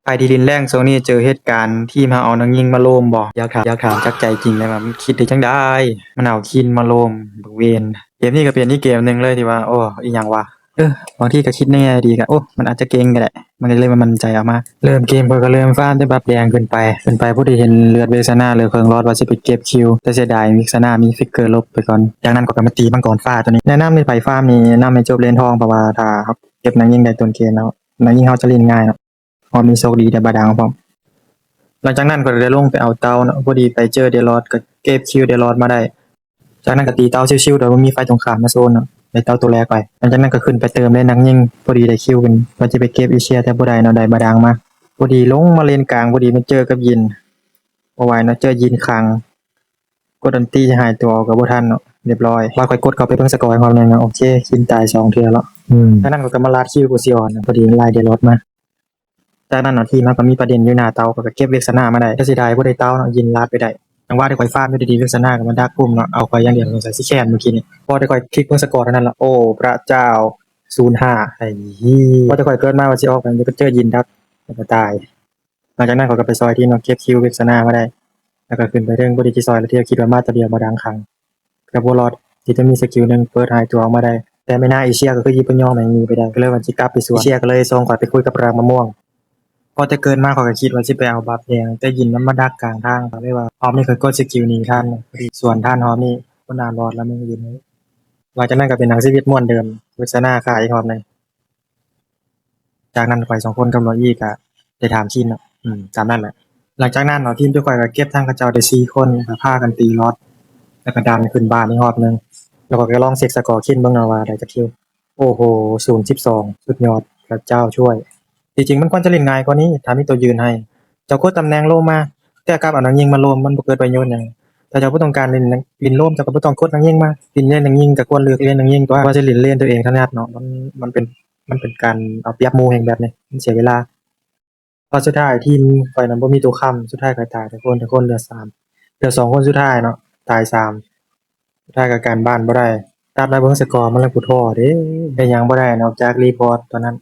ໄພທີ່ຫຼິ້ນແລ້ງຊ່ວງນີ້ເຈີເຫດການທີມເຮົາເອົານາງຍິງມາໂລມບໍ່? ຢາກຖາມ ຢາກຖາມຈາກໃຈຈິງເລີຍວ່າມັນຄິດໄດ້ຈັ່ງໃດ ມັນເອົາຄີນມາໂລມ ບັກເວນ. ເກມນີ້ກໍເປັນອີກເກມໜຶ່ງເລີຍທີ່ວ່າ ໂອ້ ອີ່ຫຍັງວະ ເອີ ບາງທີກໍຄິດໃນແງ່ດີກໍ ໂອ້ ມັນອາດຈະເກັ່ງກໍໄດ້ ມັນກໍເລີຍບໍ່ໝັ້ນໃຈອອກມາ. ເລີ່ມເກມຂ້ອຍກໍເລີ່ມຟາມແຕ່ບັບແດງຂຶ້ນໄປ ຂຶ້ນໄປພໍດີເຫັນເລືອດເວກຊານາເຫຼືອເຄິ່ງຫຼອດ ວ່າຊິໄປເກັບຄິວ ແຕ່ເສຍດາຍເວກຊານາມີຟິກເກີຫຼົບໄປກ່ອນ. ຈາກນັ້ນຂ້ອຍກໍມາຕີມັງກອນຟ້າຕົວນີ້ ແນະນຳໃຫ້ໄປຟາມນີ້ ແນະນຳໃຫ້ຈົບເລນທອງ ເພາະວ່າຖ້າເຮົາເກັບນາງຍິງໄດ້ຕົ້ນເກມແລ້ວ ນາງຍິງເຮົາຈະຫຼິ້ນງ່າຍເນາະ. ຮອບນີ້ໂຊກດີໄດ້ບາດາງພ້ອມ. ຫຼັງຈາກນັ້ນຂ້ອຍໄດ້ລົງໄປເອົາເຕົາເນາະ ພໍດີໄປເຈີເດລອດ ກໍເກັບຄິວເດລອດມາໄດ້. ຈາກນັ້ນກໍຕີເຕົາຊິວໆ ໂດຍບໍ່ມີຝ່າຍຕົງຂ້າມມາໂຊນເນາະ ໄດ້ເຕົາໂຕແລກໄປ. ຫຼັງຈາກນັ້ນກໍຂຶ້ນໄປເຕີມເລີຍນາງຍິງ ພໍດີໄດ້ຄິວເປັນ ວ່າຈະໄປເກັບເອເຊຍ ແຕ່ບໍ່ໄດ້ເນາະ ໄດ້ບາດາງມາ. ພໍດີລົງມາເລນກາງ ພໍດີມາເຈີກັບຢິນ ບໍ່ໄຫວເນາະ ເຈີຢິນຂັງ ກົດອັນຕີຫາຍຕົວອອກກໍບໍ່ທັນເນາະ ຮຽບຮ້ອຍ. ວ່າຂ້ອຍກົດເຂົ້າໄປເບິ່ງສະກໍອີກຮອບໜຶ່ງເນາະ ໂອເຄ ຄິນຕາຍສອງເທື່ອແລ້ວ. ອືມ ຈາກນັ້ນຂ້ອຍກໍມາລາດຄິວກູຊິອອນ ພໍດີໄລ່ເດລອດມາ. ຈາກນັ້ນເນາະ ທີມເຮົາກໍມີປະເດັນຢູ່ໜ້າເຕົາ ຂ້ອຍກໍເກັບເວກຊານາມາໄດ້ ແຕ່ເສຍດາຍບໍ່ໄດ້ເຕົາເນາະ ຢິນລາດໄປໄດ້. ຈັງຫວະທີ່ຂ້ອຍຟາມຢູ່ດີໆ ເວກຊານາກໍມາດັກກຸ່ມເນາະ ເອົາຂ້ອຍຢ່າງດຽວ ສົງໄສຊິແຄ້ນມື້ກີ້ນີ້. ພໍທີ່ຂ້ອຍຄລິກເບິ່ງສະກໍເທົ່ານັ້ນລະ ໂອ້ ພະເຈົ້າ ສູນຫ້າ ໄອ້ເຫຍ ພໍທີ່ຂ້ອຍເກີດມາວ່າຊິອອກໄປ ມັນກໍເຈີຢິນດັກ ແລ້ວກໍຕາຍ. ຫຼັງຈາກນັ້ນຂ້ອຍກໍໄປຊ່ອຍທີມເນາະ ເກັບຄິວເວກຊານາມາໄດ້ ແລ້ວກໍຂຶ້ນໄປເທິງ ພໍດີຊິຊ່ອອຍແລ້ວ ທີ່ຄິດວ່າມາຕົວດຽວບໍ່ດັງຄັງ ເກືອບບໍ່ລອດ ທີ່ຈະມີສະກິວໜຶ່ງເປີດຫາຍຕົວອອກມາໄດ້ ແຕ່ແມ່ນາເອເຊຍກໍຄືຊິບໍ່ຍອມໃຫ້ໜີໄປໄດ້ ກໍເລີຍວ່າຊິກັບໄປຊ່ວຍ. ເອເຊຍກໍເລີຍສົ່ງຂ້ອຍໄປຄຸຍກັບຣາກມະມ່ວງ. ພໍແຕ່ເກີດມາຂ້ອຍກໍຄິດວ່າຊິໄປເອົາບັບແດງ ແຕ່ຢິນມັນມາດັກກາງທາງ ກໍເລີຍວ່າຮອບນີ້ຂ້ອຍກົດສະກິວໜີທັນ ພໍດີສວນທັນ ຮອບນີ້ບໍ່ໜ້າລອດລະມຶງຍິນ. ຫຼັງຈາກນັ້ນກໍເປັນໜັງຊີວິດມ່ວນເດີມ ເວກຊານາຂ້າອີກຮອບໜຶ່ງ. ຈາກນັ້ນຂ້ອຍສອງຄົນກັບຫຼວງອີ່ກໍໄດ້ຖາມຄີນເນາະ ອືມ ຕາມນັ້ນແຫຼະ. ຫຼັງຈາກນັ້ນເນາະ ທີມເຈົ້າຂ້ອຍກໍເກັບທັງເຂົາເຈົ້າໄດ້ສີ່ຄົນ ກໍພາກັນຕີລອດ ແລ້ວກໍດັນຂຶ້ນບ້ານອີກຮອບໜຶ່ງ ແລ້ວຂ້ອຍກໍລອງເຊັກສະກໍຄີນເບິ່ງເນາະວ່າໄດ້ຈັກຄິວ. ໂອ້ໂຫ ສູນສິບສອງ ສຸດຍອດ ພະເຈົ້າຊ່ວຍ. ທີ່ຈິງມັນຄວນຈະຫຼິ້ນງ່າຍກວ່ານີ້ ຖ້າມີໂຕຢືນໃຫ້ ເຈົ້າກົດຕຳແໜ່ງໂລມມາ ແຕ່ກັບເອົານາງຍິງມາໂລມ ມັນບໍ່ເກີດປະໂຫຍດຫຍັງ. ຖ້າເຈົ້າບໍ່ຕ້ອງການຫຼິ້ນ ຫຼິ້ນໂລມ ເຈົ້າກໍບໍ່ຕ້ອງກົດນາງຍິງມາ ຫຼິ້ນເລນນາງຍິງກໍຄວນເລືອກເລນນາງຍິງຕົວ ວ່າຊິຫຼິ້ນເລນຕົວເອງຖະໜັດເນາະ ມັນ ມັນເປັນ ມັນເປັນການເອົາປຽບໝູ່ແຮງແບບນີ້ ມັນເສຍເວລາ. ເພາະສຸດທ້າຍທີມຂ້ອຍນັ້ນບໍ່ມີຕົວຄ້ຳ ສຸດທ້າຍຂ້ອຍຕາຍແຕ່ຄົນ ແຕ່ຄົນເຫຼືອສາມ ເຫຼືອສອງຄົນສຸດທ້າຍເນາະ ຕາຍສາມ ສຸດທ້າຍກໍການບ້ານບໍ່ໄດ້. ຕາມໄດ້ເບິ່ງສະກໍມັນແລ້ວກູທໍ້ເດ້ ເຮັດຫຍັງບໍ່ໄດ້ນອກຈາກຣີພອດຕອນນັ້ນ.